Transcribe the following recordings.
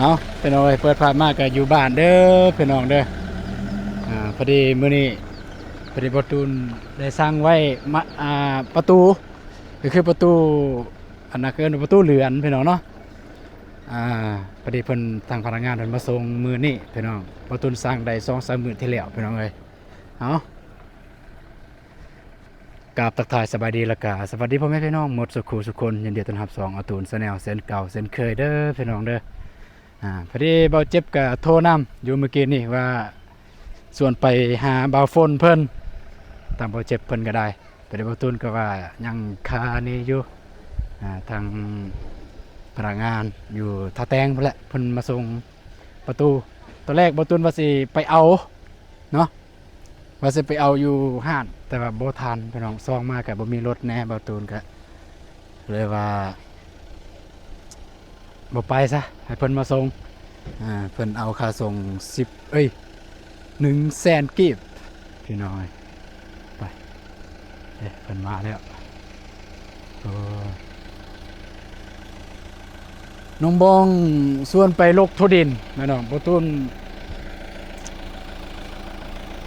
ເອົາ ພີ່ນ້ອງເອີຍ ເປີດພາບມາກໍຢູ່ບ້ານເດີພີ່ນ້ອງເດີ. ອ່າ ພໍດີມື້ນີ້ ພໍດີບໍ່ຕູນໄດ້ສັ່ງໄວ້ມາ ອ່າ ປະຕູ ກໍຄືປະຕູ ອັນນັ້ນ ເອີ້ນວ່າປະຕູເຫຼືອນພີ່ນ້ອງເນາະ. ອ່າ ພໍດີເພິ່ນ ທາງພະນັກງານເພິ່ນມາສົ່ງມື້ນີ້ພີ່ນ້ອງ. ບໍ່ຕູນສັ່ງໄດ້ສອງສາມມື້ທີ່ແລ້ວພີ່ນ້ອງເອີຍ. ເອົາ ກາບທັກທາຍສະບາຍດີ ແລ້ວກະສະຫວັດດີພໍ່ແມ່ພີ່ນ້ອງໝົດສູ່ຄູ່ສູ່ຄົນ. ຍິນດີຕ້ອນຮັບຊ່ອງອາຕູນ Channel ເຊັ່ນເກົ່າເຊັ່ນເຄີຍເດີພີ່ນ້ອງເດີ. ອ່າ ພໍດີບ່າວເຈັບກະໂທນຳຢູ່ມື້ກີ້ນີ້ວ່າ ຊວນໄປຫາບ່າວຝົນເພິ່ນ ທາງບ່າວເຈັບເພິ່ນກໍໄດ້ ແຕ່ບ່າວຕູນກໍວ່າຍັງຄານີ້ຢູ່. ອ່າ ທາງພະນັກງານຢູ່ທ່າແຕງພຸ້ນແຫຼະ ເພິ່ນມາສົ່ງປະຕູ. ຕອນແລກບ່າວຕູນວ່າຊິໄປເອົາເນາະ ວ່າຊິໄປເອົາຢູ່ຮ້ານ ແຕ່ວ່າບໍ່ທັນພີ່ນ້ອງ ຊ່ອງມາກໍບໍ່ມີລົດແດ່. ບ່າວຕູນກໍເລີຍວ່າບໍ່ໄປຊະ ໃຫ້ເພິ່ນມາສົ່ງ. ອ່າ ເພິ່ນເອົາຄ່າສົ່ງສິບ ເອີຍ ໜຶ່ງແສນກີບພີ່ນ້ອງເອີຍ. ໄປ ເອີ ເພິ່ນມາແລ້ວ. ໂອ້ ນ້ອງບອງຊວນໄປລົກຖົ່ວດິນແມ່ນບໍ່? ບໍ່ຕູນ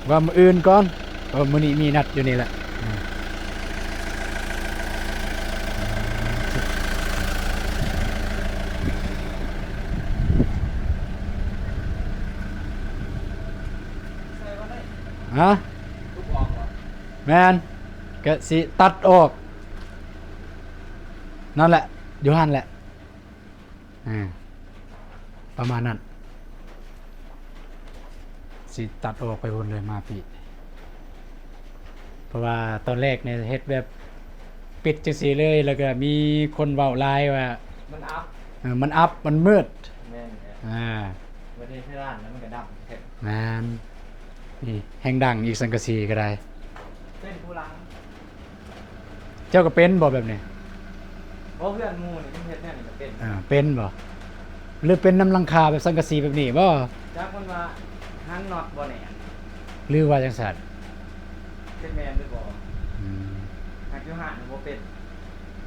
ວ່າມື້ອື່ນກ່ອນ ເພາະມື້ນີ້ມີນັດຢູ່ນີ້ແຫຼະ. ຮະ? ແມ່ນ ກະຊິຕັດອອກ ນັ້ນແຫຼະ ຢູ່ຫັ້ນແຫຼະ. ອ່າ ປະມານນັ້ນ ຊິຕັດອອກໄປພຸ້ນເລີຍ ມາພີ້ ເພາະວ່າຕອນແລກນີ້ເຮັດແບບປິດຈັ່ງຊີ້ເລີຍ ແລ້ວກະມີຄົນເວົ້າຫຼາຍວ່າ ມັນອັບ ເອີ ມັນອັບ ມັນມືດ. ແມ່ນແຫຼະ ອ່າ ບໍ່ໄດ້ໃຊ້ຮ້ານແລ້ວມັນກະດຳ. ແມ່ນ ນີ້ແຮງດັງອີກ ສັງກະສີກໍໄດ້ ເປັນຜູ້ຫຼັງ. ເຈົ້າກໍເປັນບໍ່ແບບນີ້? ບໍ່ ເຮືອນໝູ່ນີ້ມັນເຮັດແນວນີ້ກໍເປັນ. ເອີ ເປັນບໍ່ ຫຼືເປັນນຳຫຼັງຄາແບບສັງກະສີແບບນີ້ບໍ່? ຈັກມັນວ່າຫາງນັອດບໍ່ແໜ້ນ ຫຼືວ່າຈັ່ງຊັ້ນ ເປັນແມ່ນຫຼືບໍ່? ອືມ ຫາກຢູ່ຮ້ານບໍ່ເປັນ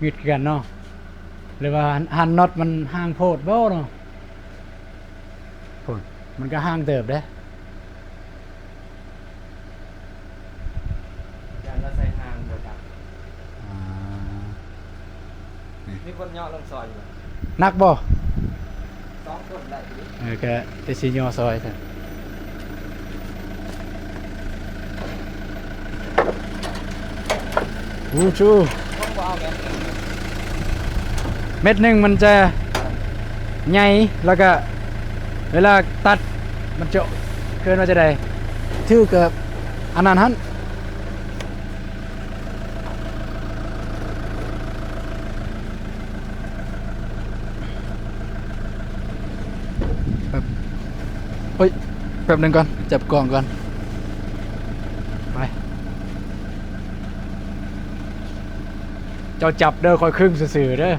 ງຶດຄືກັນເນາະ ຫຼືວ່າຫາງນັອດມັນຫ່າງໂພດບໍ່ເນາະ? ພຸ້ນ ມັນກໍຫ່າງເຕີບເດ້. ຢ້ານລາວໃສ່ຫ່າງບໍ່ຈັກ. ອ່າ ນີ້ ມີຄົນເຍາະລົງຊອຍຢູ່. ໜັກບໍ່? ສອງຄົນໄດ້ຢູ່. ເອີ ກະແຕ່ຊິຍໍຊອຍຊັ້ນ. ອູຊູ ເມັດໜຶ່ງມັນຈະໃຫຍ່ ແລ້ວກະເວລາຕັດມັນຈະ ເອີ້ນວ່າຈັ່ງໃດ ຖືກກັບອັນນັ້ນຫັ້ນ. ແປັບ ໂອ້ຍ ແປັບໜຶ່ງກ່ອນ ຈັບກ້ອງກ່ອນ. ໄປ ເຈົ້າຈັບເດີ ຂ້ອຍຄຶ່ງຊື່ໆເດີ. ອ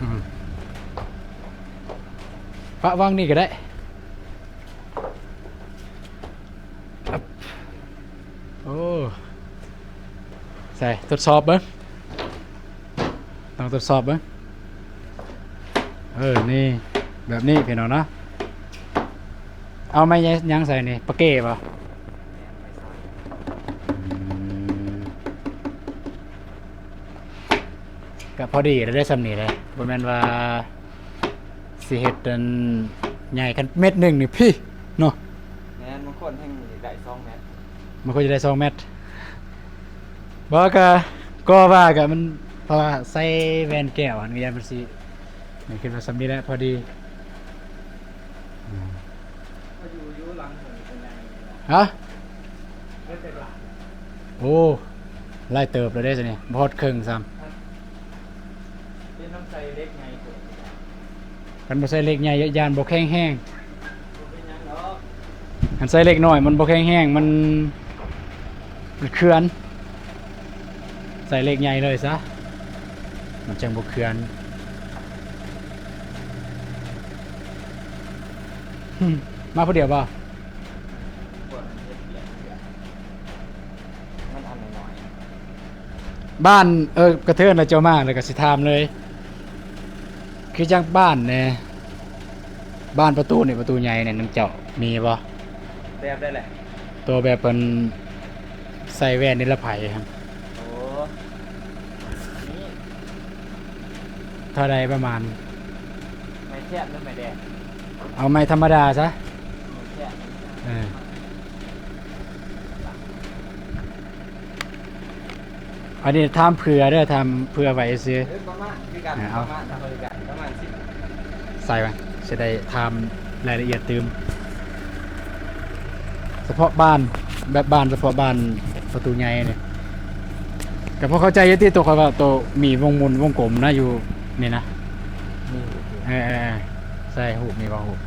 ືມ ປະວາງນີ້ກໍໄດ້. ໂອ້ ໃສ່ ທົດສອບເບິ່ງ ຕ້ອງທົດສອບເບິ່ງ. ເອີ ນີ້ ແບບນີ້ພີ່ນ້ອງເນາະ. ເອົາໄມ້ຫຍັງໃສ່ນີ້ ປາເກ້ບໍ່? ອືມ ກະພໍດີແລ້ວເດ້ ຊ່ຳນີ້ເດ້ ບໍ່ແມ່ນວ່າຊິເຮັດອັນໃຫຍ່. ຄັນເມັດໜຶ່ງນີ້ພີ້ເນາະ. ແມ່ນ ບາງຄົນແຮ່ງຢາກໄດ້ສອງແມັດ ບາງຄົນຢາກໄດ້ສອງແມັດ. ບໍ່ ກະ ກໍວ່າກະມັນ ເພາະວ່າໃສ່ແວ່ນແກ້ວຫັ້ນ ກໍຢ້ານມັນຊິ ນີ້ ຄິດວ່າຊ່ຳນີ້ແຫຼະພໍດີ. ອືມ ຢູ່ ຢູ່ຫຼັງເພິ່ນເປັນຫຍັງ? ຮະ? ໂອ້ ຫຼາຍເຕີບແລ້ວເດ້ ນີ້ ບໍ່ຮອດເຄິ່ງຊ້ຳ. ເປັນນຳໃສ່ເຫຼັກໃຫຍ່ໂພດ. ຄັນບໍ່ໃສ່ເຫຼັກໃຫຍ່ ຢ້ານບໍ່ແຂງແຮງ. ບໍ່ເປັນຫຍັງດອກ. ຄັນໃສ່ເຫຼັກນ້ອຍມັນບໍ່ແຂງແຮງ ມັນ ມັນເຂືອນ. ໃສ່ເຫຼັກໃຫຍ່ເລີຍຊະ ມັນຈັ່ງບໍ່ເຂືອນ. ມາຜູ້ດຽວບໍ່? ບໍ່ ເຮັດວຽກ ເຮັດວຽກ ມັນອັນນັ້ນ ບ້ານ ເອີ ກະເທີນລະເຈົ້າມາ ລະກະຊິຖາມເລີຍ ຄືຈັ່ງບ້ານແດ່ ບ້ານປະຕູນີ້ ປະຕູໃຫຍ່ນີ້ ນຳເຈົ້າມີບໍ່? ແບບໃດແຫຼະ? ໂຕແບບເພິ່ນໃສ່ແວ່ນນິລະໄພຫັ້ນ. ໂອ້ ນີ້ ເທົ່າໃດປະມານ? ໄມ້ແຄບ ຫຼື ໄມ້ແດງ? ເອົາໄມ້ທຳມະດາຊະ. ໄມ້ແຄບ. ເອີ ອັນນີ້ຖາມເຜື່ອເດີ ຖາມເຜື່ອໄວ້ຊື່. ເອີ ປະມານຄືກັນ ເອີ ເອົາ ປະມານ ປະມານສິບ ໃສ່ໄວ້ ຊິໄດ້ຖາມລາຍລະອຽດຕື່ມ. ສະເພາະບ້ານ ແບບບ້ານ ສະເພາະບ້ານປະຕູໃຫຍ່ນີ້ ກະພໍເຂົ້າໃຈຢູ່ຕິ ໂຕຂ້ອຍວ່າໂຕມີວົງໝຸ່ນວົງກົມນະ ຢູ່ນີ້ນະ. ມີຢູ່ ເອີ ເອີ ເອີ ໃສ່ຮູບ ມີບໍ່ຮູບ?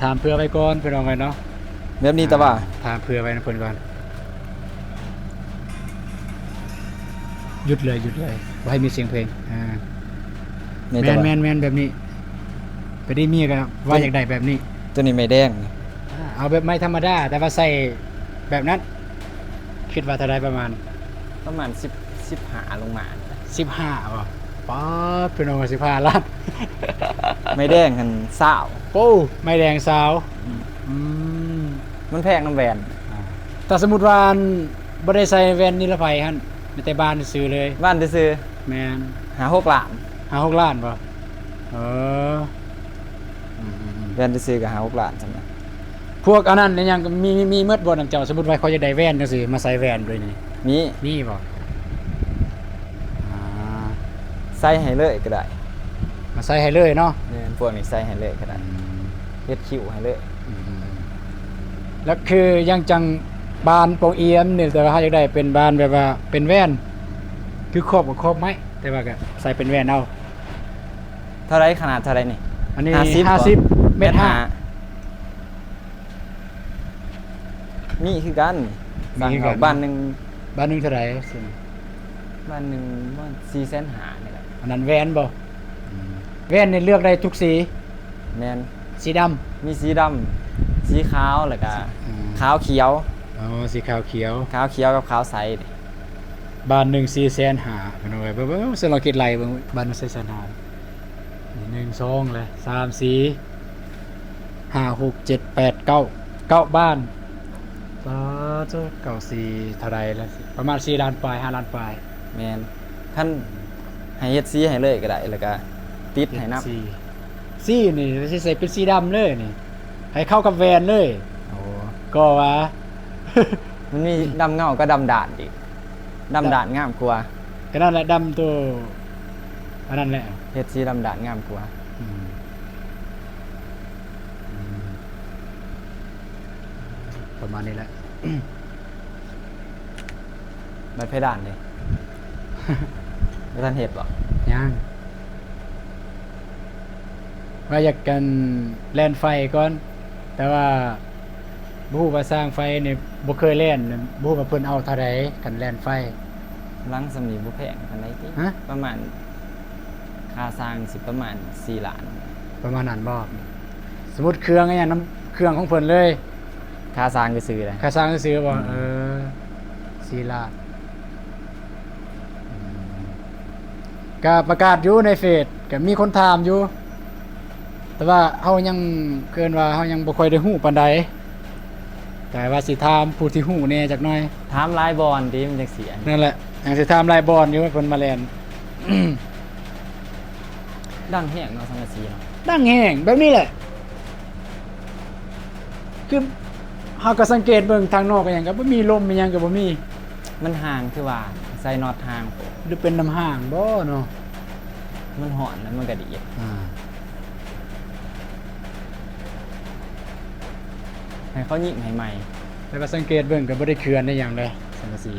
ຖາມເຜື່ອໄວ້ກ່ອນ ພີ່ນ້ອງເອີຍເນາະ ແບບນີ້. ແຕ່ວ່າ ອ່າ ຖາມເຜື່ອໄວ້ນຳເພິ່ນກ່ອນ. ຢຸດເລີຍ ຢຸດເລີຍ ບໍ່ໃຫ້ມີສຽງເພງ. ອ່າ ແມ່ນ ແມ່ນ ແມ່ນ ແບບນີ້ ໄປດີເມຍກະວ່າຢາກໄດ້ແບບນີ້. ໂຕນີ້ໄມ້ແດງ. ອ່າ ເອົາແບບໄມ້ທຳມະດາ ແຕ່ວ່າໃສ່ແບບນັ້ນ ຄິດວ່າເທົ່າໃດປະມານ? ປະມານສິບ ສິບຫ້າລົງມາ. ສິບຫ້າບໍ່? ປາດ ພີ່ນ້ອງ ສິບຫ້າລ້ານ. ໄມ້ແດງຫັ້ນຊາວ. ໂອ້ ໄມ້ແດງຊາວ. ອືມ ອືມ ມັນແພງນຳແວ່ນ. ອ່າ ຖ້າສົມມຸດວ່າ ອັນ ບໍ່ໄດ້ໃສ່ແວ່ນນິລະໄພຫັ້ນ ມີແຕ່ບ້ານຊື່ໆເລີຍ. ບ້ານຊື່ໆ. ແມ່ນ. ຫ້າຫົກລ້ານ. ຫ້າຫົກລ້ານບໍ່? ເອີ ອືມໆໆ ແວ່ນຊື່ໆກະຫ້າຫົກລ້ານຊັ້ນນະ. ພວກອັນນັ້ນອີ່ຫຍັງມີ ມີ ມີໝົດບໍ່ນຳເຈົ້າ? ສົມມຸດວ່າຂ້ອຍຢາກໄດ້ແວ່ນຈັ່ງຊີ້ ມາໃສ່ແວ່ນໂດຍນີ້ ມີ ມີບໍ່? ອ່າ ໃສ່ໃຫ້ເລີຍກະໄດ້. ມາໃສ່ໃຫ້ເລີຍເນາະ. ແມ່ນ ພວກນີ້ໃສ່ໃຫ້ເລີຍກະໄດ້. ອືມ ເຮັດຄິ້ວໃຫ້ເລີຍ. ອືມ ແລ້ວຄືຢ່າງຈັ່ງບານປ່ອງອຽມນີ້ ແຕ່ວ່າເຮົາຢາກໄດ້ເປັນບານແບບວ່າເປັນແວ່ນ ຄືຄອບກະຄອບໄມ້ ແຕ່ວ່າກະໃສ່ເປັນແວ່ນເອົາ. ເທົ່າໃດ? ຂະໜາດເທົ່າໃດນີ້? ອັນນີ້ ຫ້າສິບ ຫ້າສິບ ແມັດຫ້າ. ມີຄືກັນ. ມີຄືກັນ. ບ້ານໜຶ່ງ ບ້ານໜຶ່ງເທົ່າໃດ? ບ້ານໜຶ່ງປະມານສີ່ແສນຫ້ານີ້ແຫຼະ. ອັນນັ້ນແວ່ນບໍ່? ອືມ ແວ່ນນີ້ເລືອກໄດ້ທຸກສີ. ແມ່ນ. ສີດຳ ມີສີດຳ ສີຂາວ ແລ້ວກະ ອືມ ຂາວຂຽວ. ອໍ ສີຂາວຂຽວ ຂາວຂຽວກັບຂາວໃສ. ບ້ານໜຶ່ງສີ່ແສນຫ້າ ພີ່ນ້ອງເອີຍ. ເບິ່ງໆ ເຊິ່ງລອງຄິດໄລ່ເບິ່ງ ບ້ານໜຶ່ງສີ່ແສນຫ້າ ນີ້ໜຶ່ງ ສອງ ແລະ ສາມ ສີ່ ຫ້າ ຫົກ ເຈັດ ແປດ ເກົ້າ ເກົ້າບ້ານ. ປາດໂທ້ ເກົ້າສີ່ເທົ່າໃດລະ? ປະມານສີ່ລ້ານປາຍ ຫ້າລ້ານປາຍ. ແມ່ນ. ຄັນໃຫ້ເຮັດສີໃຫ້ເລີຍກະໄດ້ ແລ້ວກະຕິດໃຫ້ນຳ. ເຮັດສີ ສີນີ້ຊິໃສ່ເປັນສີດຳເລີຍນີ້ ໃຫ້ເຂົ້າກັບແວ່ນເລີຍ. ໂອ້ ກໍວ່າ ມັນມີດຳເງົາກັບດຳດາດອີກ. ດຳດາດງາມກວ່າ. ກະນັ້ນແຫຼະ ດຳໂຕ ອັນນັ້ນແຫຼະ ເຮັດສີດຳດາດງາມກວ່າ. ອືມ ອືມ ປະມານນີ້ແຫຼະ. ບັດເພດານເດ? ບໍ່ທັນເຮັດບໍ່? ຍັງ. ວ່າຢາກ ອັນ ແລ່ນໄຟກ່ອນ ແຕ່ວ່າ ບໍ່ຮູ້ວ່າຊ່າງໄຟນີ້ບໍ່ເຄີຍແລ່ນ ບໍ່ຮູ້ວ່າເພິ່ນເອົາເທົ່າໃດ ຄັນແລ່ນໄຟ. ຫຼັງສ່ຳນີ້ບໍ່ແພງປານໃດຕິ? ຮະ? ປະມານ ຄ່າຊ່າງຊິປະມານສີ່ລ້ານ. ປະມານນັ້ນບໍ່? ສົມມຸດເຄື່ອງອີ່ຫຍັງນຳເຄື່ອງຂອງເພິ່ນເລີຍ. ຄ່າຊ່າງຊື່ໆເດ້. ຄ່າຊ່າງຊື່ໆບໍ່? ອືມ ເອີ ສີ່ລ້ານ. ອືມ ກະປະກາດຢູ່ໃນເຟສ ກະມີຄົນຖາມຢູ່ ແຕ່ວ່າເຮົາຍັງ ເອີ້ນວ່າເຮົາຍັງບໍ່ຄ່ອຍໄດ້ຮູ້ປານໃດ ກະວ່າຊິຖາມຜູ້ທີ່ຮູ້ແດ່ຈັກໜ້ອຍ. ຖາມຫຼາຍບ່ອນຕິ ມັນຈັ່ງຊີ້. ນັ້ນແຫຼະ ຍັງຊິຖາມຫຼາຍບ່ອນຢູ່ ເພິ່ນມາແລ່ນ. ດັງແຮງເນາະ ສັງກະສີເນາະ. ດັງແຮງ ແບບນີ້ແຫຼະ. ຄືເຮົາກະສັງເກດເບິ່ງທາງນອກອີ່ຫຍັງກະບໍ່ມີ ລົມອີ່ຫຍັງກະບໍ່ມີ. ມັນຫ່າງ ຄືວ່າໃສ່ນັອດຫ່າງ ຫຼືເປັນນຳຫ່າງບໍ່ເນາະ? ມັນຮ້ອນແລ້ວມັນກະດີດ. ອ່າ ໃຫ້ເຂົາຍິງໃຫ້ໃໝ່. ແຕ່ວ່າສັງເກດເບິ່ງກະບໍ່ໄດ້ເຂືອນໄດ້ຫຍັງເດ້ ສັງກະສີ.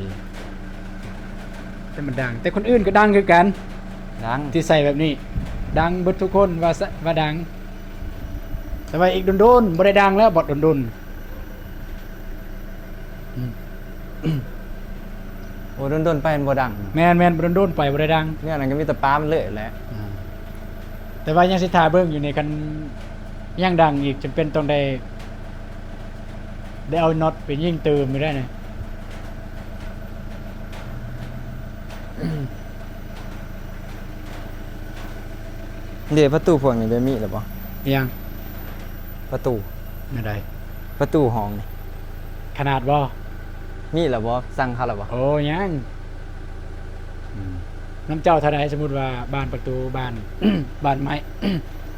ແຕ່ມັນດັງ ແຕ່ຄົນອື່ນກະດັງຄືກັນ. ດັງ ທີ່ໃສ່ແບບນີ້ ດັງເບິດທຸກຄົນວ່າ ວ່າດັງ. ແຕ່ວ່າອີກດົນໆ ບໍ່ໄດ້ດັງແລ້ວ ບອດດົນໆ. ອືມ ອືມ ໂອ້ ດົນໆໄປມັນບໍ່ດັງ. ແມ່ນໆ ໂດນໆໄປບໍ່ໄດ້ດັງ. ແນວນັ້ນກໍມີແຕ່ປາມເລີຍແຫຼະ. ອ່າ ແຕ່ວ່າຍັງຊິຖ້າເບິ່ງຢູ່ນີ້ ຄັນຍັງດັງອີກ ຈຳເປັນຕ້ອງໄດ້ ໄດ້ເອົານັອດໄປຍິງຕື່ມຢູ່ໄດ໋ນີ້. ເດ ປະຕູພວກນີ້ໄດ້ມີແລ້ວບໍ່? ອີຫຍັງ? ປະຕູ ແນວໃດ? ປະຕູຫ້ອງນີ້ ຂະໜາດບໍ່? ມີແລ້ວບໍ່? ສັ່ງເຂົາແລ້ວບໍ່? ໂອ້ ຍັງ. ອືມ ນຳເຈົ້າເທົ່າໃດ? ສົມມຸດວ່າບານປະຕູ ບານ ບານໄມ້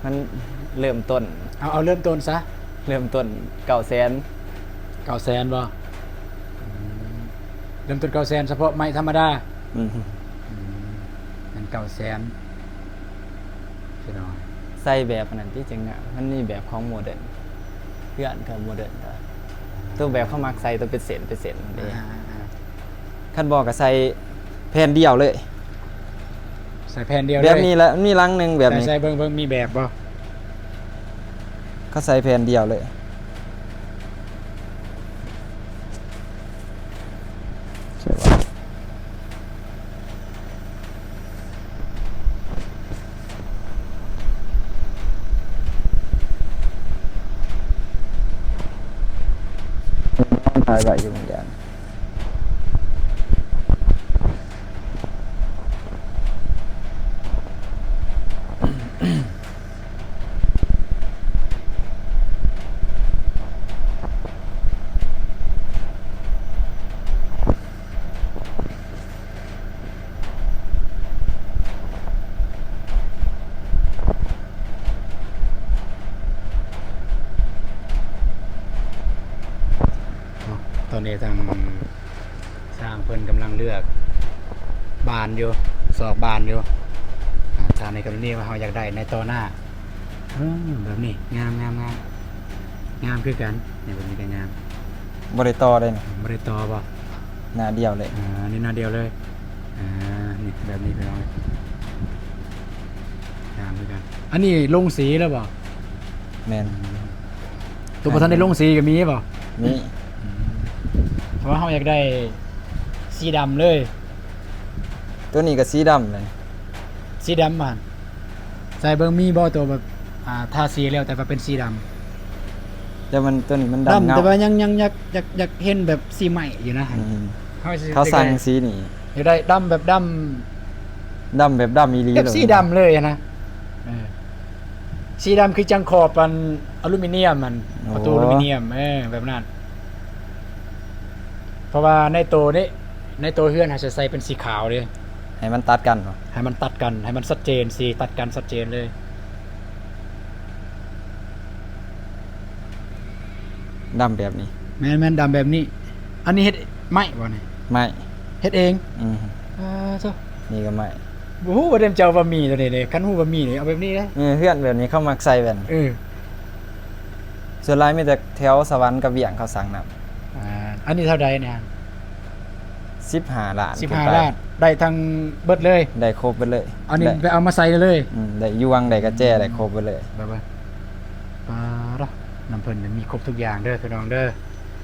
ມັນເລີ່ມຕົ້ນ ເອົາ ເອົາເລີ່ມຕົ້ນຊະ ເລີ່ມຕົ້ນເກົ້າແສນ. ເກົ້າແສນບໍ່? ອືມ ເລີ່ມຕົ້ນເກົ້າແສນ ສະເພາະໄມ້ທຳມະດາ. ອືມ ອືມ ແມ່ນເກົ້າແສນ ພີ່ນ້ອງ. ໃສ່ແບບອັນນັ້ນຕິ ຈຶ່ງງາມ. ມັນມີແບບຂອງໂມເດີນ ເຮືອນກໍໂມເດີນ ຕົວແບບເຂົາມັກໃສ່ຕົວເປັນເສັ້ນເປັນເສັ້ນເດ້. ອ່າ ຄັນບໍ່ກໍໃສ່ແຜ່ນດຽວເລີຍ ໃສ່ແຜ່ນດຽວເລີຍ ແບບນີ້ແຫຼະ. ມັນມີຫຼັງໜຶ່ງແບບນີ້ ໃສ່ ໃສ່ເບິ່ງ ເບິ່ງມີແບບບໍ່? ເຂົາໃສ່ແຜ່ນດຽວເລີຍ. ຖ່າຍໄວ້ຢູ່ເມືອງຍານ. ຕອນນີ້ທາງຊ່າງເພິ່ນກຳລັງເລືອກບານຢູ່ ຊອກບານຢູ່. ອາ ຖ້າໃນກໍລະນີວ່າເຮົາຢາກໄດ້ໃນຕໍ່ໜ້າ ເອີ ແບບນີ້ ງາມ ງາມ ງາມ ງາມຄືກັນ. ນີ້ ແບບນີ້ກໍງາມ. ບໍ່ໄດ້ຕໍ່ເດ້ນີ້. ບໍ່ໄດ້ຕໍ່ບໍ່? ໜ້າດຽວເລີຍ. ອ່າ ນີ້ໜ້າດຽວເລີຍ. ອ່າ ນີ້ແບບນີ້ພີ່ນ້ອງ ງາມຄືກັນ. ອັນນີ້ລົງສີແລ້ວບໍ່? ແມ່ນ. ຕົວບໍ່ທັນໄດ້ລົງສີກໍມີບໍ່? ມີ. ອືມ ເພາະວ່າເຮົາຢາກໄດ້ສີດຳເລີຍ. ຕົວນີ້ກໍສີດຳເລີຍ. ສີດຳຫັ້ນ ໃສ່ເບິ່ງມີບໍ່ ຕົວແບບ ອ່າ ທາສີແລ້ວແຕ່ວ່າເປັນສີດຳ? ແຕ່ມັນ ຕົວນີ້ມັນດຳ ດຳເງົາ ແຕ່ວ່າຍັງ ຍັງຢາກ ຢາກ ຢາກເຫັນແບບສີໄໝ້ຢູ່ນະ. ອືມ ເຮົາຊິ ເຂົາສັ່ງສີນີ້ ຢາກໄດ້ດຳແບບດຳ ດຳແບບດຳອີ່ຫຼີ ແບບສີດຳເລີຍນະ. ເອີ ສີດຳຄືຈັ່ງຂອບອັນອາລູມີນຽມຫັ້ນ ໂອ້ ປະຕູອາລູມີນຽມ ເອີ ແບບນັ້ນ. ເພາະວ່າໃນໂຕນີ້ ໃນໂຕເຮືອນເຮົາຈະໃສ່ເປັນສີຂາວເດ້ ໃຫ້ມັນຕັດກັນເນາະ ໃຫ້ມັນຕັດກັນ ໃຫ້ມັນຊັດເຈນ ສີຕັດກັນຊັດເຈນເລີຍ. ດຳແບບນີ້ ແມ່ນໆ ດຳແບບນີ້. ອັນນີ້ເຮັດໄມ້ບໍ່ນີ້? ໄມ້ ເຮັດເອງ. ອືມ ອ່າ ໂທ້ ນີ້ກໍໄມ້. ບໍ່ຮູ້ວ່າເດ້ ເຈົ້າວ່າມີຕົວນີ້ເດ້ ຄັນຮູ້ວ່າມີນີ້ ເອົາແບບນີ້ເດ້. ເອີ ເຮືອນແບບນີ້ເຂົາມັກໃສ່ແບບນີ້. ເອີ ສ່ວນຫຼາຍມີແຕ່ແຖວສະຫວັນກັບວຽງເຂົາສັ່ງນຳ. ອ່າ ອັນນີ້ເທົ່າໃດນີ້? ສິບຫ້າລ້ານ ສິບຫ້າລ້ານ ໄດ້ທັງເບິດເລີຍ ໄດ້ຄົບເບິດເລີຍ. ອັນນີ້ໄດ້ ໄປເອົາມາໃສ່ໄດ້ເລີຍ. ອືມ ໄດ້ຢວງ ໄດ້ກະແຈ ໄດ້ຄົບເບິດເລີຍ. ປາດ ນຳເພິ່ນມີຄົບທຸກຢ່າງເດີພີ່ນ້ອງເດີ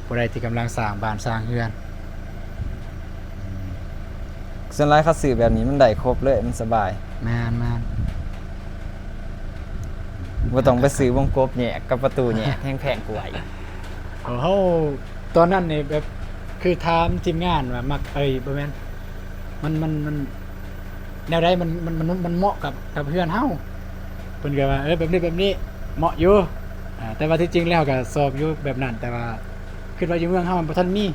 ຜູ້ໃດທີ່ກຳລັງສ້າງບ້ານສ້າງເຮືອນ. ສ່ວນຫຼາຍເຂົາຊື້ແບບນີ້ມັນໄດ້ຄົບເລີຍ ມັນສະບາຍ. ແມ່ນໆ ບໍ່ຕ້ອງໄປຊື້ວົງກົບແຍກກັບປະຕູແຍກ ແຮງແພງກວ່າອີກ. ເຮົາຕອນນັ້ນນີ້ແບບ ຄືຖາມທີມງານວ່າມັກ ເອີຍ ບໍ່ແມ່ນ ມັນ ມັນ ມັນ ແນວໃດ ມັນ ມັນ ມັນ ມັນເໝາະກັບ ກັບເຮືອນເຮົາ. ເພິ່ນກໍວ່າ ເອີ ແບບນີ້ ແບບນີ້ເໝາະຢູ່. ອ່າ ແຕ່ວ່າທີ່ຈິງແລ້ວກໍຊອກຢູ່ແບບນັ້ນ ແຕ່ວ່າຄິດວ່າຢູ່ເມືອງເຮົາມັນບໍ່ທັນມີ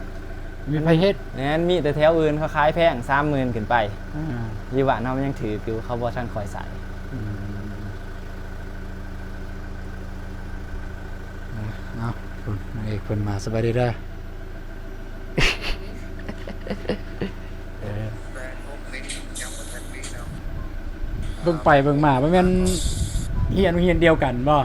ມີໃຜເຮັດ. ແມ່ນ ມີແຕ່ແຖວອື່ນເຂົາຂາຍແພງ ສາມໝື່ນຂຶ້ນໄປ. ອ່າ ຢູ່ບ້ານເຮົາມັນຍັງຖືກຢູ່ ເຂົາບໍ່ທັນຄ່ອຍໃສ່. ອືມ ເອົາ ນາງເອກເພິ່ນມາ ສະບາຍດີເດີ. ເອີ ເບິ່ງໄປເບິ່ງມາ ບໍ່ແມ່ນຮຽນໂຮງຮຽນດຽວກັນບໍ່?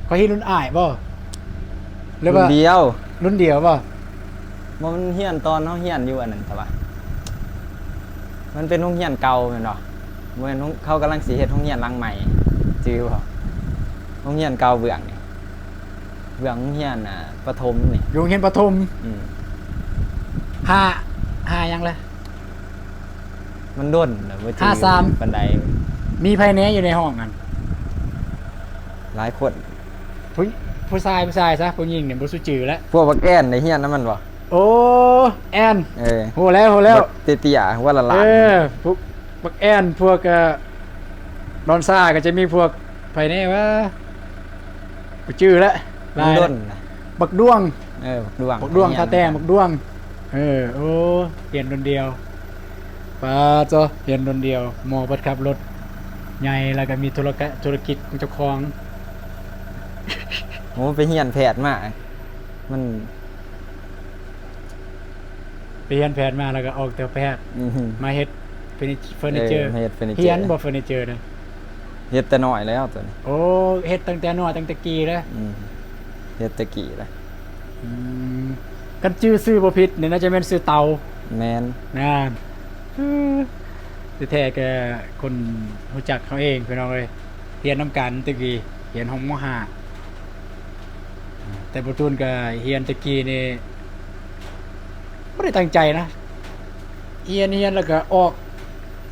ຂ້ອຍຮຽນລຸ້ນອ້າຍບໍ່ ຫຼືວ່າລຸ້ນດຽວ? ລຸ້ນດຽວບໍ່? ບໍ່ ມັນຮຽນຕອນເຮົາຮຽນຢູ່ອັນນັ້ນຊະວະ ມັນເປັນໂຮງຮຽນເກົ່າແມ່ນບໍ່? ບໍ່ແມ່ນ ເຂົາກຳລັງຊິເຮັດໂຮງຮຽນຫຼັງໃໝ່ ຈື່ບໍ່? ໂຮງຮຽນເກົ່າເບື້ອງນີ້ ເບື້ອງໂຮງຮຽນ ອ່າ ຕ ປະຖົມນີ້ ຢູ່ໂຮງຮຽນປະຖົມ ອືມ ຫ້າ ຫ້າຫຍັງລະ? ມັນດົນລະ ບໍ່ຈື່ ຫ້າສາມ ປານໃດ. ມີໃຜແດ່ຢູ່ໃນຫ້ອງຫັ້ນ? ຫຼາຍຄົນ ຜູ້ ຜູ້ຊາຍ ຜູ້ຊາຍຊະ ຜູ້ຍິງນີ້ບໍ່ຮູ້ຈື່ແລ້ວ. ພວກບັກແອນໄດ້ຮຽນນຳມັນບໍ່? ໂອ້ ແອນ ເອີ ຮູ້ແລ້ວ ຮູ້ແລ້ວ ບັກເຕ້ຍໆ ຫົວລ້ານໆ ເອີ ພວກບັກແອນ ພວກ ເອີ ດອນຊາ ກໍຈະມີພວກໃຜແດ່ວະ? ບໍ່ຈື່ແລ້ວ ຫຼາຍ ມັນດົນນະ ບັກດວງ ເອີ ບັກດວງ ບັກດວງ ທ່າແຕ້ງ ບັກດວງ ເອີ ໂອ້ ຮຽນດົນດຽວ ປາໂທ້ ຮຽນດົນດຽວ ໝໍເພິ່ນຂັບລົດໃຫຍ່ ແລ້ວກໍມີທຸລະກະ ທຸລະກິດຂອງເຈົ້າຂອງ. ໂອ້ ໄປຮຽນແພດມາ ມັນ ໄປຮຽນແພດມາ ແລ້ວກໍອອກແຕ່ແພດ ອືຮຶ ມາເຮັດເຟີນິ ເຟີນິເຈີ ເອີ ມາເຮັດເຟີນິເຈີ ຮຽນບໍ່ເຟີນິເຈີນະ? ເຮັດແຕ່ນ້ອຍແລ້ວໂຕນີ້ ໂອ້ ເຮັດຕັ້ງແຕ່ນ້ອຍ ຕັ້ງແຕ່ກີ້ເລີຍ ອືມ ເຮັດແຕ່ກີ້ລະ ອືມ ຄັນຈື່ຊື່ບໍ່ຜິດນີ້ ໜ້າຈະແມ່ນຊື່ເຕົາ ແມ່ນ ນານ ແທ້ໆ ກໍຄົນຮູ້ຈັກເຮົາເອງ ພີ່ນ້ອງເອີຍ ຮຽນນຳກັນແຕ່ກີ້ ຮຽນຫ້ອງ ມໍຫ້າ ແຕ່ບໍ່ຕູນກໍຮຽນແຕ່ກີ້ນີ້ ບໍ່ໄດ້ຕັ້ງໃຈນະ ຮຽນ ຮຽນແລ້ວກໍອອກ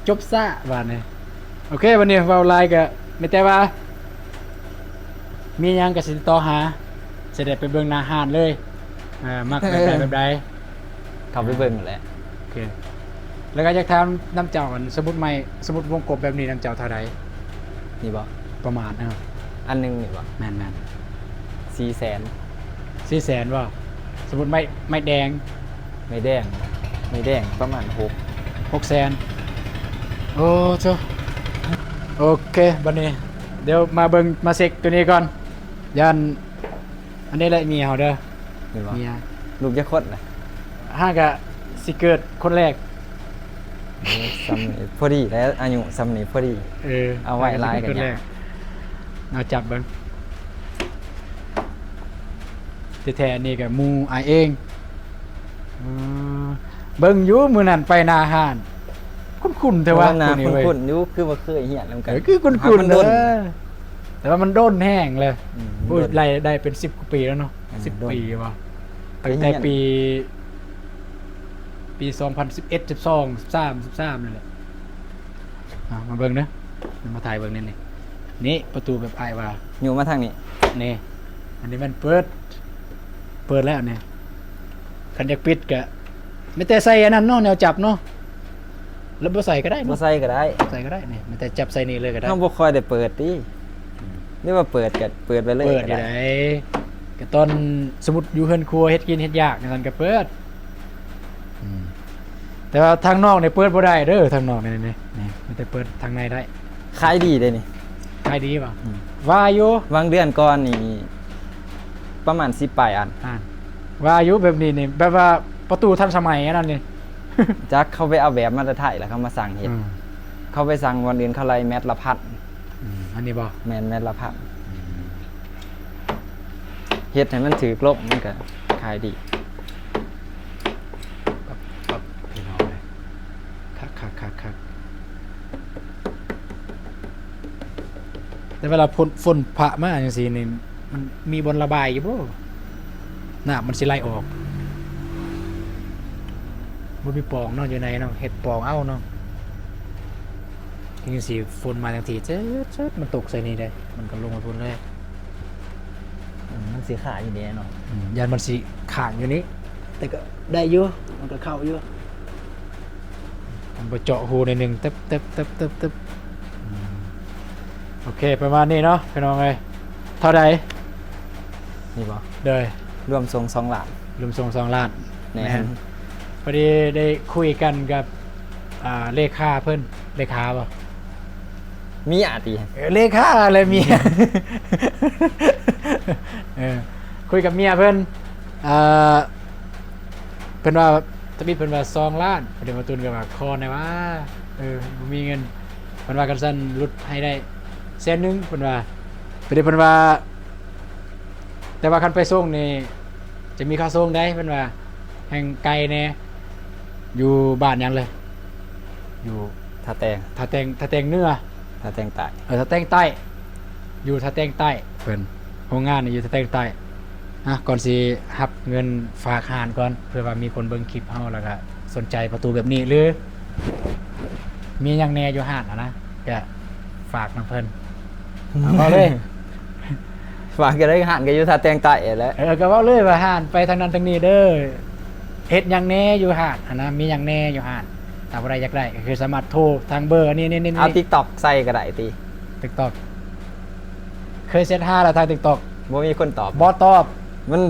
ຈົບຊ້າບາດນີ້. ໂອເຄ ບາດນີ້ເວົ້າຫຼາຍກໍມີແຕ່ວ່າ ມີຫຍັງກໍຊິຕິດຕໍ່ຫາ ຊິໄດ້ໄປເບິ່ງໜ້າຮ້ານເລີຍ ເອີ ມັກແບບໃດແບບໃດ ເຂົ້າໄປເບິ່ງແຫຼະ. ໂອເຄ ແລ້ວກໍຢາກຖາມນຳເຈົ້າ ອັນ ສົມມຸດໄມ້ ສົມມຸດວົງກົບແບບນີ້ນຳເຈົ້າເທົ່າໃດ? ນີ້ບໍ່? ປະມານ ເອີ ອັນໜຶ່ງນີ້ບໍ່? ແມ່ນໆ ສີ່ແສນ ສີ່ແສນບໍ່? ສົມມຸດໄມ້ ໄມ້ແດງ ໄມ້ແດງ ໄມ້ແດງປະມານຫົກ ຫົກແສນ ໂອ້ໂທ້ ໂອເຄ ບາດນີ້ດຽວມາເບິ່ງ ມາເຊັກໂຕນີ້ກ່ອນ ຢ້ານ ອັນນີ້ແຫຼະເມຍເຮົາເດີ ເຫັນບໍ່? ເມຍ ລູກຈັກຄົນນະ? ຫາກະຊິເກີດຄົນແລກ ໂອ້ ສ່ຳນີ້ພໍດີແລ້ວ ອາຍຸສ່ຳນີ້ພໍດີ ເອີ ເອົາໄວ້ຫຼາຍກໍຍາກ ເອົາຈັບເບິ່ງ ແທ້ໆ ອັນນີ້ກໍໝູ່ອ້າຍເອງ ເອີ ເບິ່ງຢູ່ມື້ນັ້ນໄປໜ້າຮ້ານ ຄຸ້ນໆແທ້ວ່າ ໜ້າຄຸ້ນໆຢູ່ ຄືວ່າເຄີຍຮຽນນຳກັນ ເອີ ຄືຄຸ້ນໆ ແຕ່ວ່າມັນດົນແຮງເລີຍ ອືມ ໂອ້ຍ ໄດ້ ໄດ້ເປັນສິບກວ່າປີແລ້ວເນາະ ສິບປີບໍ່ ຕັ້ງແຕ່ປີ ປີສອງພັນສິບເອັດ ສິບສອງ ສິບສາມ ສິບສາມ ນັ້ນແຫຼະ ມາເບິ່ງເດີ ມາຖ່າຍເບິ່ງນີ້ ນີ້ປະຕູແບບອ້າຍວ່າ ຢູ່ມາທາງນີ້ ນີ້ ອັນນີ້ແມ່ນເປີດ ເປີດແລ້ວນີ້ ຄັນຢາກປິດກະ ມີແຕ່ໃສ່ອັນນັ້ນເນາະ ແນວຈັບເນາະ ແລ້ວບໍ່ໃສ່ກໍໄດ້ເນາະ ບໍ່ໃສ່ກໍໄດ້ ໃສ່ກໍໄດ້ນີ້ ມີແຕ່ຈັບໃສ່ນີ້ເລີຍກໍໄດ້ ເຮົາບໍ່ຄ່ອຍໄດ້ເປີດຕິ ອືມ ຫຼືວ່າເປີດກໍເປີດໄປເລີຍ ເປີດຢູ່ໃດ ກໍຕອນສົມມຸດຢູ່ເຮືອນຄົວເຮັດກິນເຮັດຢາກຈັ່ງຊັ້ນກໍເປີດ ອືມ ແຕ່ວ່າທາງນອກນີ້ເປີດບໍ່ໄດ້ເດີ ທາງນອກນີ້ ນີ້ ມີແຕ່ເປີດທາງໃນໄດ້ ຂາຍດີເດ້ນີ້ ຂາຍດີບໍ່? ອືມ ວ່າຢູ່ ຫວ່າງເດືອນກ່ອນນີ້ປະມານສິບປາຍອັນ ອ່າ ວ່າຢູ່ແບບນີ້ນີ້ ແບບວ່າປະຕູທັນສະໄໝອັນນັ້ນນີ້ ຈັກ ເຂົາໄປເອົາແບບມາແຕ່ໄທ ແລ້ວເຂົາມາສັ່ງເຮັດ ອືມ ເຂົາໄປສັ່ງບ່ອນອື່ນ ເຂົາໄລ່ແມັດລະພັນ ອືມ ອັນນີ້ບໍ່? ແມ່ນ ແມັດລະພັນ ອືມ ເຮັດໃຫ້ມັນຖືກລົງ ມັນກໍຂາຍດີ ປັບ ປັບ ພີ່ນ້ອງເອີຍ ຄັກໆໆໆ ແຕ່ເວລາຝົນ ຝົນພະມາຈັ່ງຊີ້ນີ້ ມັນມີບ່ອນລະບາຍຢູ່ບໍ່? ນ້ຳມັນຊິໄຫຼອອກ ບໍ່ມີປ່ອງເນາະ ຢູ່ໃນເນາະ ເຮັດປ່ອງເອົາເນາະ ຈັ່ງຊີ້ ຝົນມາຈັ່ງຊີ້ ເຈີດໆ ມັນຕົກໃສ່ນີ້ເດ້ ມັນກໍລົງໄປພຸ້ນເລີຍ ອືມ ມັນຊິຄາຢູ່ເດ້ເນາະ ອືມ ຢ້ານມັນຊິຄ້າງຢູ່ນີ້ ແຕ່ກໍໄດ້ຢູ່ ມັນກໍເຂົ້າຢູ່ ມັນບໍ່ເຈາະຮູໜ້ອຍໜຶ່ງ ຕຶບໆໆໆ ອືມ ໂອເຄ ປະມານນີ້ເນາະ ພີ່ນ້ອງເອີຍ ເທົ່າໃດ? ນີ້ບໍ່? ໂດຍ ລວມສົ່ງສອງລ້ານ ລວມສົ່ງສອງລ້ານ ແມ່ນ ແມ່ນ ພໍດີໄດ້ຄຸຍກັນກັບ ອ່າ ເລຂາເພິ່ນ ເລຂາບໍ່? ເມຍຕິ ເອີ ເລຂາແລະເມຍ ເອີ ຄຸຍກັບເມຍເພິ່ນ ເອີ ເພິ່ນວ່າ ທຳອິດເພິ່ນວ່າສອງລ້ານ ພໍດີບ່າວຕຸນກໍວ່າຂໍແດ່ວ່າ ເອີ ບໍ່ມີເງິນ ເພິ່ນວ່າຄັນຊັ້ນຫຼຸດໃຫ້ໄດ້ແສນໜຶ່ງ ເພິ່ນວ່າ ພໍດີເພິ່ນວ່າ ແຕ່ວ່າຄັນໄປສົ່ງນີ້ຈະມີຄ່າສົ່ງໃດ ເພິ່ນວ່າແຮ່ງໄກແດ່ ຢູ່ບ້ານຫຍັງເລີຍ? ຢູ່ທ່າແຕງ ທ່າແຕງ ທ່າແຕງເໜືອ ທ່າແຕງໃຕ້ ເອີ ທ່າແຕງໃຕ້ ຢູ່ທ່າແຕງໃຕ້ ເພິ່ນ ໂຮງງານນີ້ຢູ່ທ່າແຕງໃຕ້ ອ່ະ ກ່ອນຊິຮັບເງິນຝາກຮ້ານກ່ອນ ເພື່ອວ່າມີຄົນເບິ່ງຄລິບເຮົາ ແລ້ວກະສົນໃຈປະຕູແບບນີ້ ຫຼື ມີຫຍັງແດ່ຢູ່ຮ້ານຫັ້ນນະ ກະຝາກນຳເພິ່ນ ເວົ້າເລີຍ. ຝາກກໍໄດ້ ຮ້ານກໍຢູ່ທ່າແຕງໃຕ້ຫັ້ນແຫຼະ. ເອີ ກໍເວົ້າເລີຍວ່າຮ້ານໄປທາງນັ້ນທາງນີ້ເດີ ເຮັດຫຍັງແດ່ຢູ່ຮ້ານຫັ້ນນະ ມີຫຍັງແດ່ຢູ່ຮ້ານ. ຖ້າຜູ້ໃດຢາກໄດ້ກໍຄືສາມາດໂທທາງເບີນີ້ໆໆ ເອົາ TikTok ໃສ່ກໍໄດ້ຕິ? TikTok ເຄີຍເຊັດຫາແລ້ວທາງ TikTok ບໍ່ມີຄົນຕອບ. ບໍ່ຕອບ. ມັນ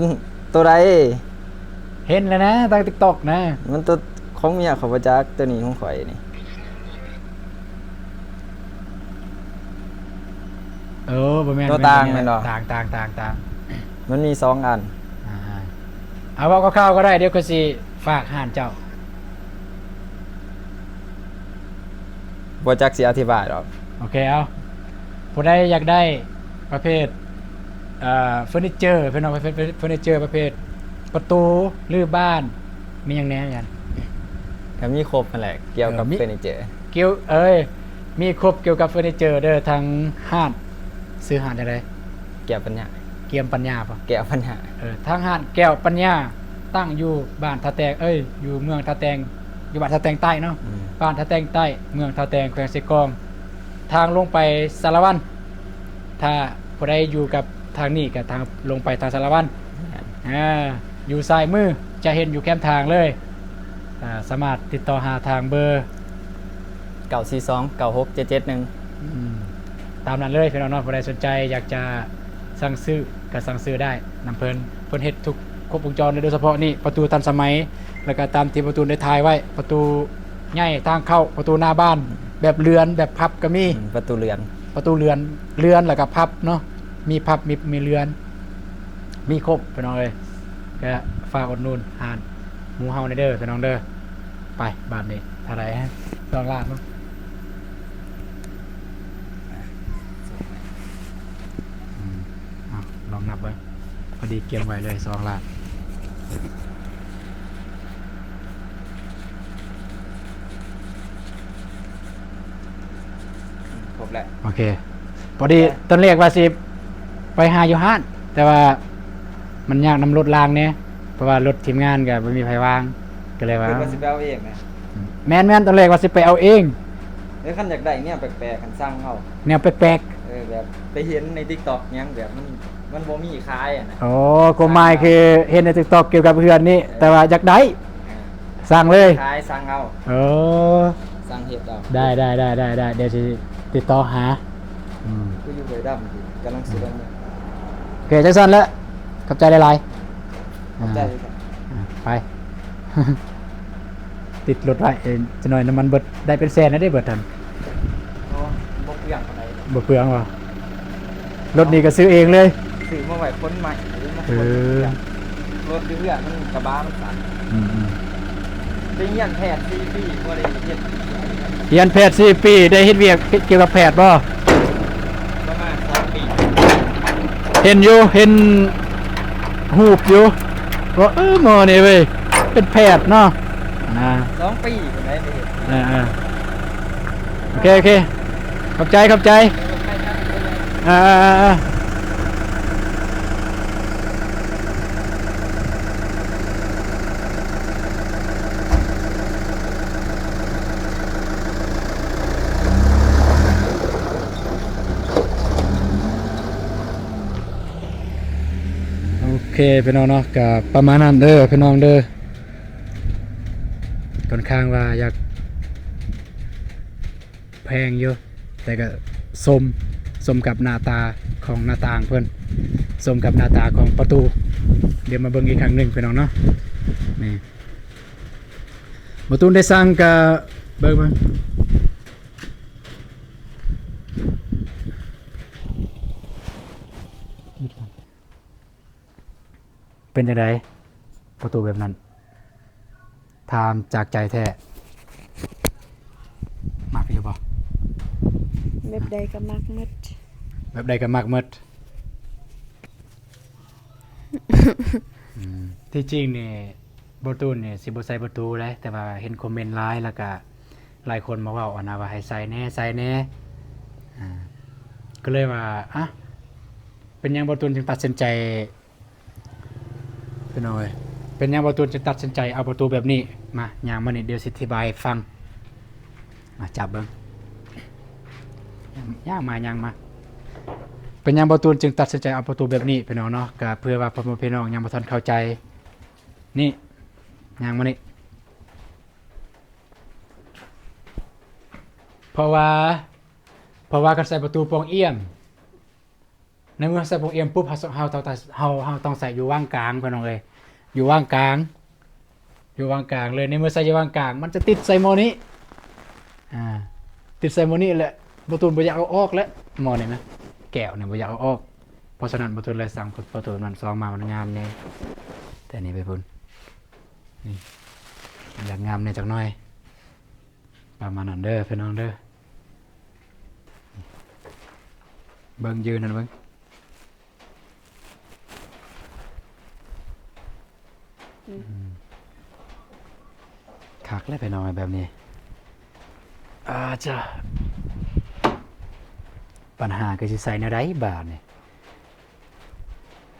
ໂຕໃດ? ເຫັນແລ້ວນະ ທາງ TikTok ນະ. ມັນໂຕຂອງເມຍຂ້ອຍບໍ່ຈັກ ໂຕນີ້ຂອງຂ້ອຍນີ້. ເອີ ບໍ່ແມ່ນ ໂຕຕ່າງແມ່ນບໍ່? ຕ່າງໆໆໆ ມັນມີສອງອັນ. ອ່າ ເອົາເວົ້າຄ່າວໆກໍໄດ້ ດຽວຂ້ອຍຊິຝາກຮ້ານເຈົ້າ. ບໍ່ຈັກຊິອະທິບາຍດອກ. ໂອເຄ ເອົາ ຜູ້ໃດຢາກໄດ້ປະເພດ ເອີ ເຟີນິເຈີ ເພິ່ນເອົາເຟີ ເຟີ ເຟີນິເຈີປະເພດປະຕູ ຫຼື ບານ ມີຫຍັງແດ່? ກໍມີຄົບຫັ້ນແຫຼະ ກ່ຽວກັບ ເອີ ມີ ເຟີນິເຈີ ກ່ຽວ ເອີຍ ມີຄົບກ່ຽວກັບເຟີນິເຈີເດີ. ທາງຮ້ານ ຊື່ຮ້ານຈັ່ງໃດ? ແກ້ວປັນຍາ. ກຽມປັນຍາບໍ່? ແກ້ວປັນຍາ. ເອີ ທາງຮ້ານແກ້ວປັນຍາ ຕັ້ງຢູ່ບ້ານທ່າແຕງ ເອີຍ ຢູ່ເມືອງທ່າແຕງ ຢູ່ບ້ານທ່າແຕງໃຕ້ເນາະ. ອືມ ບ້ານທ່າແຕງໃຕ້ ເມືອງທ່າແຕງ ແຂວງເຊກອງ ທາງລົງໄປສາລະວັນ. ຖ້າຜູ້ໃດຢູ່ກັບທາງນີ້ກໍທາງລົງໄປທາງສາລະວັນ. ແມ່ນ. ອ່າ ຢູ່ຊ້າຍມື ຈະເຫັນຢູ່ແຄມທາງເລີຍ. ອ່າ ສາມາດຕິດຕໍ່ຫາທາງເບີ ເກົ້າສີ່ສອງ ເກົ້າຫົກເຈັດເຈັດໜຶ່ງ. ອືມ ຕາມນັ້ນເລີຍພີ່ນ້ອງເນາະ. ຜູ້ໃດສົນໃຈຢາກຈະສັ່ງຊື້ກໍສັ່ງຊື້ໄດ້ນຳເພິ່ນ. ເພິ່ນເຮັດທຸກຄົບວົງຈອນເລີຍ ໂດຍສະເພາະນີ້ປະຕູທັນສະໄໝ ແລ້ວກໍຕາມທີ່ປະຕູໄດ້ຖ່າຍໄວ້ ປະຕູໃຫຍ່ທາງເຂົ້າ ປະຕູໜ້າບ້ານ ແບບເລື່ອນ ແບບພັບກໍມີ. ອືມ ປະຕູເລື່ອນ ປະຕູເລື່ອນ ເລື່ອນແລ້ວກໍພັບເນາະ. ມີພັບ ມີ ມີເລື່ອນ ມີຄົບພີ່ນ້ອງເອີຍ. ກໍຝາກອຸດໜູນຮ້ານໝູ່ເຮົາແດ່ເດີພີ່ນ້ອງເດີ. ໄປ ບາດນີ້ເທົ່າໃດ? ສອງລ້ານເນາະ. ອືມ ເອົາ ລອງນັບເບິ່ງ ພໍດີກຽມໄວ້ເລີຍ ສອງລ້ານ. ຄົບແລ້ວ. ໂອເຄ ພໍດີ ແຕ່ ຕອນແລກວ່າຊິໄປຫາຢູ່ຮ້ານ ແຕ່ວ່າມັນຍາກນຳລົດລາງແດ່ ເພາະວ່າລົດທີມງານກໍບໍ່ມີໃຜວາງ ກໍເລີຍວ່າ ເພິ່ນວ່າຊິໄປເອົາເອງນະ. ອືມ ແມ່ນໆ ຕອນແລກວ່າຊິໄປເອົາເອງ. ເອີ ຄັນຢາກໄດ້ແນວແປກໆ ຄັນສັ່ງເອົາ ແນວແປກໆ. ເອີ ແບບໄປເຫັນໃນ TikTok ຫຍັງ ແບບມັນ ມັນບໍ່ມີຂາຍຫັ້ນນະ. ອໍ ຄວາມໝາຍຄືເຫັນໃນ TikTok ກ່ຽວກັບເຮືອນນີ້ ເອີ ແຕ່ວ່າຢາກໄດ້ ເອີ ສັ່ງເລີຍ ຂາຍສັ່ງເອົາ. ເອີ ສັ່ງເຮັດເອົາ. ໄດ້ໆໆໆ ດຽວຊິຕິດຕໍ່ຫາ. ອືມ ຄືຢູ່ຫ້ວຍດຳ ກຳລັງຊິລົງ. ໂອເຄ ຈັ່ງຊັ້ນແຫຼະ ຂອບໃຈຫຼາຍໆ. ຂອບໃຈ ອ່າ ຄືກັນ. ອ່າ ໄປ ຕິດລົດໄວ້ ເອີ ຈັກໜ້ອຍນ້ຳມັນເບິດ ໄດ້ເປັນແສນແລ້ວເດ້ເບິດຫັ້ນ. ບໍ່ ບໍ່ເປືອງປານໃດ. ບໍ່ເປືອງບໍ່? ລົດນີ້ກໍຊື້ເອງເລີຍ? ຊື້ມາໄວ້ຂົນໃໝ່ ເອີ ມາຂົນເຄື່ອງ. ລົດຢູ່ເຮືອນມັນ ກະບະມັນສັ່ນ. ອືມໆ ໄປຮຽນແພດສີ່ປີ ບໍ່ໄດ້ເຮັດ. ຮຽນແພດສີ່ປີ ໄດ້ເຮັດວຽກກ່ຽວກັບແພດບໍ່? ປະມານສອງປີ. ເຫັນຢູ່ ເຫັນຮູບຢູ່ ວ່າ ເອີ ໝໍນີ້ເວີຍ ເປັນແພດເນາະ. ອ່າ ສອງປີພຸ້ນໄດ໋ໄປເຮັດ. ເອີໆ ໂອເຄ ໂອເຄ ຂອບໃຈ ຂອບໃຈ. ເອີໆໆໆ. ໂອເຄພີ່ນ້ອງເນາະ ກະປະມານນັ້ນເດີພີ່ນ້ອງເດີ. ຂ້ອນຂ້າງວ່າຢາກແພງຢູ່ ແຕ່ກະສົມ ສົມກັບໜ້າຕາຂອງໜ້າຕ່າງເພິ່ນ ສົມກັບໜ້າຕາຂອງປະຕູ. ດຽວມາເບິ່ງອີກຄັ້ງໜຶ່ງພີ່ນ້ອງເນາະ. ນີ້ ບໍ່ຕູນໄດ້ສັ່ງກະເບິ່ງ ເບິ່ງ. ເປັນຈັ່ງໃດປະຕູແບບນັ້ນ? ຖາມຈາກໃຈແທ້ ມັກຢູ່ບໍ່? ແບບໃດກໍມັກໝົດ. ແບບໃດກໍມັກໝົດ. ອືມ ທີ່ຈິງນີ້ ບໍ່ຕູນນີ້ຊິບໍ່ໃສ່ປະຕູເດ້ ແຕ່ວ່າເຫັນຄອມເມັນຫຼາຍ ແລ້ວກະຫຼາຍຄົນມາເວົ້າຫັ້ນນະ ວ່າໃຫ້ໃສ່ແດ່ ໃສ່ແດ່. ອ່າ ກໍເລີຍວ່າ ອະ ເປັນຫຍັງບໍ່ຕູນຈຶ່ງຕັດສິນໃຈ ພີ່ນ້ອງເອີຍ ເປັນຫຍັງບ່າວຕູນຈຶ່ງຕັດສິນໃຈເອົາປະຕູແບບນີ້? ມາ ຍ່າງມານີ້ ດຽວຊິອະທິບາຍໃຫ້ຟັງ. ມາຈັບເບິ່ງ ຍ່າງມາ ຍ່າງມາ. ເປັນຫຍັງບ່າວຕູນຈຶ່ງຕັດສິນໃຈເອົາປະຕູແບບນີ້ ພີ່ນ້ອງເນາະ? ກະເພື່ອວ່າພໍ່ແມ່ພີ່ນ້ອງຍັງບໍ່ທັນເຂົ້າໃຈ ນີ້ ຍ່າງມານີ້ ເພາະວ່າ ເພາະວ່າຄັນໃສ່ປະຕູປ່ອງອ້ຽມ ໃນເມື່ອໃສ່ປ່ອງອ້ຽມປຸບ ເຮົາ ເຮົາຕ້ອງ ເຮົາ ເຮົາຕ້ອງໃສ່ຢູ່ຫວ່າງກາງ ພີ່ນ້ອງເອີຍ ຢູ່ຫວ່າງກາງ ຢູ່ຫວ່າງກາງເລີຍ. ໃນເມື່ອໃສ່ຢູ່ຫວ່າງກາງ ມັນຈະຕິດໃສ່ໝໍ້ນີ້ ອາ ຕິດໃສ່ໝໍ້ນີ້ແຫຼະ ບ່າວຕູນບໍ່ຢາກເອົາອອກແຫຼະ ໝໍ້ນີ້ນະ ແກ້ວນີ້ບໍ່ຢາກເອົາອອກ. ເພາະສະນັ້ນ ບ່າວຕູນເລີຍສັ່ງປະຕູນັ້ນສອງມາ ມັນງາມແດ່ ແຕ່ນີ້ໄປພຸ້ນ ນີ້ ຢາກງາມແດ່ຈັກໜ້ອຍ. ປະມານນັ້ນເດີພີ່ນ້ອງເດີ ເບິ່ງຢືນຫັ້ນເບິ່ງ ອືມ ອືມ ຄັກແລ້ວພີ່ນ້ອງແບບນີ້. ອາຈະ ບັນຫາຄືຊິໃສ່ແນວໃດບາດນີ້?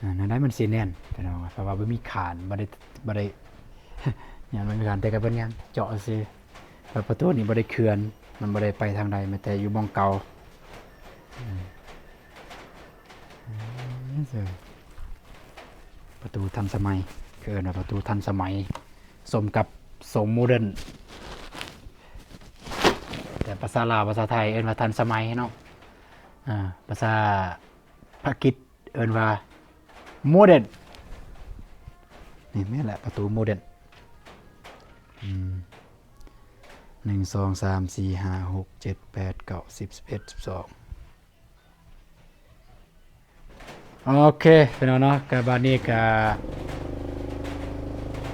ອາ ແນວໃດມັນຊິແໜ້ນ ພີ່ນ້ອງ ເພາະວ່າບໍ່ມີຄານ ບໍ່ໄດ້ ບໍ່ໄດ້ ຍັງບໍ່ມີຄານ ແຕ່ກໍເປັນຫຍັງ ເຈາະຊື່ ແລ້ວປະຕູນີ້ບໍ່ໄດ້ເຂືອນ ມັນບໍ່ໄດ້ໄປທາງໃດ ແມ້ແຕ່ຢູ່ໝ່ອງເກົ່າ. ອືມ ປະຕູທັນສະໄໝ ເອີ້ນວ່າປະຕູທັນສະໄໝ ສົມກັບຊົງໂມເດີນ ແຕ່ພາສາລາວ ພາສາໄທເອີ້ນວ່າທັນສະໄໝເນາະ. ອາ ພາສາພາກິດ ເອີ້ນວ່າໂມເດີນ ນີ້ແມ່ນແຫຼະ ປະຕູໂມເດີນ. ອືມ ໜຶ່ງ ສອງ ສາມ ສີ່ ຫ້າ ຫົກ ເຈັດ ແປດ ເກົ້າ ສິບ ສິບເອັດ ສິບສອງ. ໂອເຄ ພີ່ນ້ອງເນາະ ກະບາດນີ້ກະ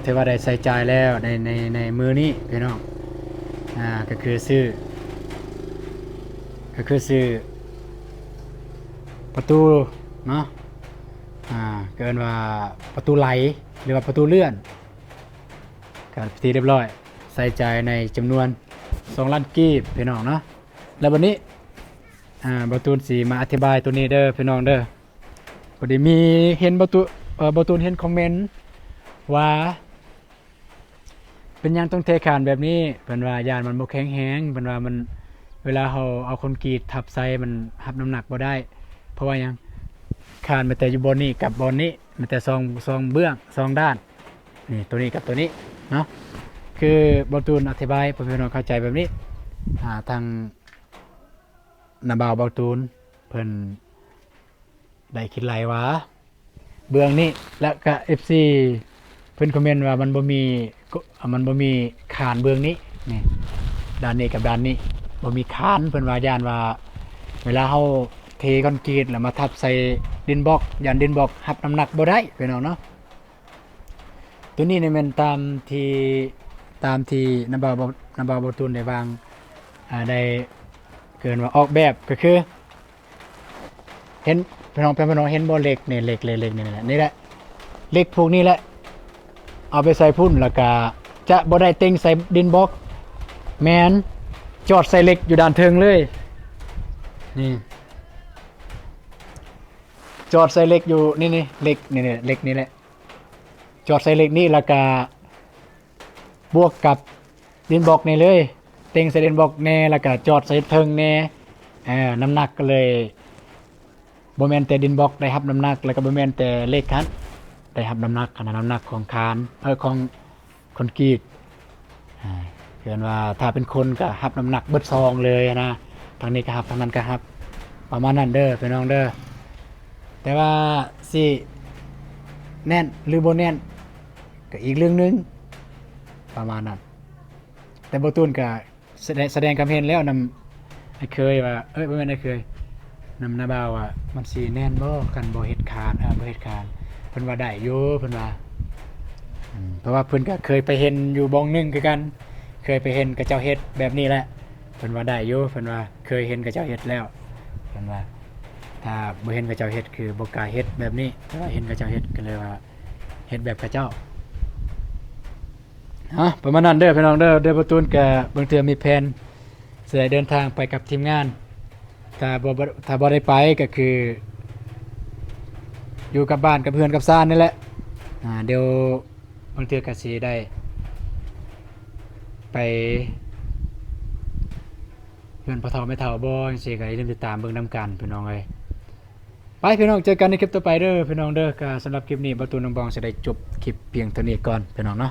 ຖືວ່າໄດ້ໃຊ້ຈ່າຍແລ້ວໃນ ໃນ ໃນມື້ນີ້ພີ່ນ້ອງ. ອາ ກະຄືຊື້ ກະຄືຊື້ປະຕູເນາະ ອາ ກະເອີ້ນວ່າປະຕູໄຫຼ ຫຼືວ່າປະຕູເລື່ອນ ກະເປັນທີ່ຮຽບຮ້ອຍ ໃຊ້ຈ່າຍໃນຈຳນວນສອງລ້ານກີບ ພີ່ນ້ອງເນາະ. ແລ້ວບາດນີ້ ອາ ບ່າວຕູນຊິມາອະທິບາຍໂຕນີ້ເດີພີ່ນ້ອງເດີ. ພໍດີມີເຫັນບ່າວຕູນ ເອີ ບ່າວຕູນເຫັນຄອມເມັນວ່າ ເປັນຫຍັງຕ້ອງເທຄານແບບນີ້? ເພິ່ນວ່າຢ້ານມັນບໍ່ແຂງແຮງ ເພິ່ນວ່າມັນ ເວລາເຮົາເອົາຄອນກຣີດທັບໃສ່ມັນຮັບນ້ຳໜັກບໍ່ໄດ້. ເພາະວ່າຫຍັງ? ຄານແມ່ນແຕ່ຢູ່ບ່ອນນີ້ກັບບ່ອນນີ້ ແມ່ນແຕ່ສອງ ສອງເບື້ອງ ສອງດ້ານ ນີ້ ໂຕນີ້ກັບໂຕນີ້ເນາະ. ຄືບ່າວຕູນອະທິບາຍໃຫ້ພໍ່ແມ່ພີ່ນ້ອງເຂົ້າໃຈແບບນີ້ ອາ ທາງນ້າບ່າວບ່າວຕູນເພິ່ນ ໄດ້ຄິດໄລ່ວ່າເບື້ອງນີ້ ແລ້ວກະເອັຟຊີເພິ່ນຄອມເມັນວ່າມັນບໍ່ມີ ມັນບໍ່ມີຄານເບື້ອງນີ້ ນີ້ ດ້ານນີ້ກັບດ້ານນີ້ບໍ່ມີຄານ. ເພິ່ນວ່າຢ້ານວ່າເວລາເຮົາເທຄອນກຣີດແລ້ວມາທັບໃສ່ດິນບລັອກ ຢ້ານດິນບລັອກຮັບນ້ຳໜັກບໍ່ໄດ້ ພີ່ນ້ອງເນາະ. ໂຕນີ້ນີ້ແມ່ນຕາມທີ່ ຕາມທີ່ນ້າບ່າວ ນ້າບ່າວ ບ່າວຕູນໄດ້ວາງ ອາ ໄດ້ເອີ້ນວ່າອອກແບບ ກໍຄື ເຫັນພີ່ນ້ອງ ເປັນພີ່ນ້ອງເຫັນບໍ່ ເຫຼັກນີ້ ເຫຼັກ ເຫຼັກ ເຫຼັກນີ້ແຫຼະ ນີ້ແຫຼະ ເຫຼັກພວກນີ້ແຫຼະ ເອົາໄປໃສ່ພຸ້ນ ແລ້ວກະຈະບໍ່ໄດ້ເຕັງໃສ່ດິນບລັອກ ແມ່ນຈອດໃສ່ເຫຼັກຢູ່ດ້ານເທິງເລີຍ ນີ້ ຈອດໃສ່ເຫຼັກຢູ່ ນີ້ ນີ້ ເຫຼັກນີ້ ນີ້ ເຫຼັກນີ້ແຫຼະ ຈອດໃສ່ເຫຼັກນີ້ ແລ້ວກະບວກກັບດິນບລັອກນີ້ເລີຍ ເຕັງໃສ່ດິນບລັອກແດ່ ແລ້ວກະຈອດໃສ່ເທິງແດ່ ເອີ ນ້ຳໜັກກໍເລີຍ ບໍ່ແມ່ນແຕ່ດິນບລັອກໄດ້ຮັບນ້ຳໜັກ ແລ້ວກໍບໍ່ແມ່ນແຕ່ເຫຼັກຫັ້ນໄດ້ຮັບນ້ຳໜັກຫັ້ນນະ ນ້ຳໜັກຂອງຄານ ເອີ ຂອງຄອນກຣີດ ອາ ເອີ້ນວ່າຖ້າເປັນຄົນກໍຮັບນ້ຳໜັກເບິດຊ່ອງເລີຍນະ ທາງນີ້ກໍຮັບ ທາງນັ້ນກໍຮັບ ປະມານນັ້ນເດີພີ່ນ້ອງເດີ. ແຕ່ວ່າຊິແໜ້ນຫຼືບໍ່ແໜ້ນກໍອີກເລື່ອງໜຶ່ງ ປະມານນັ້ນ. ແຕ່ບ່າວຕູນກໍ ສະແດງ ສະແດງຄວາມເຫັນແລ້ວນຳອ້າຍເຄີຍວ່າ ເອີຍ ບໍ່ແມ່ນອ້າຍເຄີຍ ນຳນ້າບ່າວວ່າ ມັນຊິແໜ້ນບໍ່ ຄັນບໍ່ເຮັດຄານ ເອີ ບໍ່ເຮັດຄານ? ເພິ່ນວ່າໄດ້ຢູ່ ເພິ່ນວ່າ ອືມ ເພາະວ່າເພິ່ນກໍເຄີຍໄປເຫັນຢູ່ບ່ອນໜຶ່ງຄືກັນ ເຄີຍໄປເຫັນເຂົາເຈົ້າເຮັດແບບນີ້ແຫຼະ ເພິ່ນວ່າໄດ້ຢູ່ ເພິ່ນວ່າເຄີຍເຫັນເຂົາເຈົ້າເຮັດແລ້ວ ເພິ່ນວ່າ ຖ້າບໍ່ເຫັນເຂົາເຈົ້າເຮັດຄືບໍ່ກ້າເຮັດແບບນີ້ ແຕ່ວ່າເຫັນເຂົາເຈົ້າເຮັດກໍເລີຍວ່າເຮັດແບບເຂົາເຈົ້າ. ເອົາ ປະມານນັ້ນເດີພີ່ນ້ອງເດີ. ໂດຍບ່າວຕູນກະບາງເທື່ອມີແຜນຊິໄດ້ເດີນທາງໄປກັບທີມງານ ຖ້າບໍ່ ບໍ່ ຖ້າບໍ່ໄດ້ໄປກໍຄືຢູ່ກັບບ້ານກັບເຮືອນກັບຊານນີ້ແຫຼະ ອ່າ ດຽວບາງເທື່ອກໍຊິໄດ້ໄປເຮືອນພໍ່ເຖົ້າແມ່ເຖົ້າບໍ່ ຈັ່ງຊີ້ ກໍຢ່າລືມຕິດຕາມເບິ່ງນຳກັນພີ່ນ້ອງເອີຍ. ໄປພີ່ນ້ອງ ເຈີກັນໃນຄລິບຕໍ່ໄປເດີພີ່ນ້ອງເດີ. ກໍສຳລັບຄລິບນີ້ ບ່າວຕູນ ນ້ອງບອງ ຊິໄດ້ຈົບຄລິບພຽງເທົ່ານີ້ກ່ອນພີ່ນ້ອງເນາະ.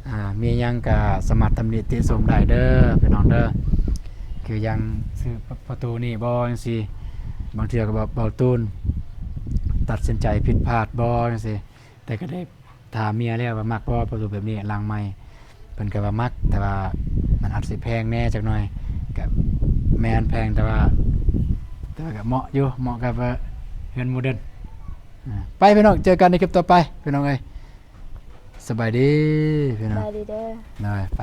ອ່າ ມີຫຍັງກໍສາມາດຕຳນິຕິຊົມໄດ້ເດີພີ່ນ້ອງເດີ. ຄືຢ່າງຊື້ປະຕູນີ້ບໍ່ ຈັ່ງຊີ້ ບາງເທື່ອກໍແບບບ່າວຕູນຕັດສິນໃຈຜິດພາດບໍ່ ຈັ່ງຊີ້ ແຕ່ກໍໄດ້ຖາມເມຍແລ້ວວ່າມັກບໍ່ ປະຕູແບບນີ້ຫຼັງໃໝ່. ເພິ່ນກໍວ່າມັກ ແຕ່ວ່າມັນອາດຊິແພງແດ່ຈັກໜ່ອຍ. ກໍແມ່ນແພງ ແຕ່ວ່າ ແຕ່ວ່າກໍເໝາະຢູ່ ເໝາະກັບ ເອີ ເຮືອນໂມເດີນ. ອ່າ ໄປພີ່ນ້ອງ ເຈີກັນໃນຄລິບຕໍ່ໄປພີ່ນ້ອງເອີຍ. ສະບາຍດີພີ່ນ້ອງ ສະບາຍດີເດີ. ໄປ.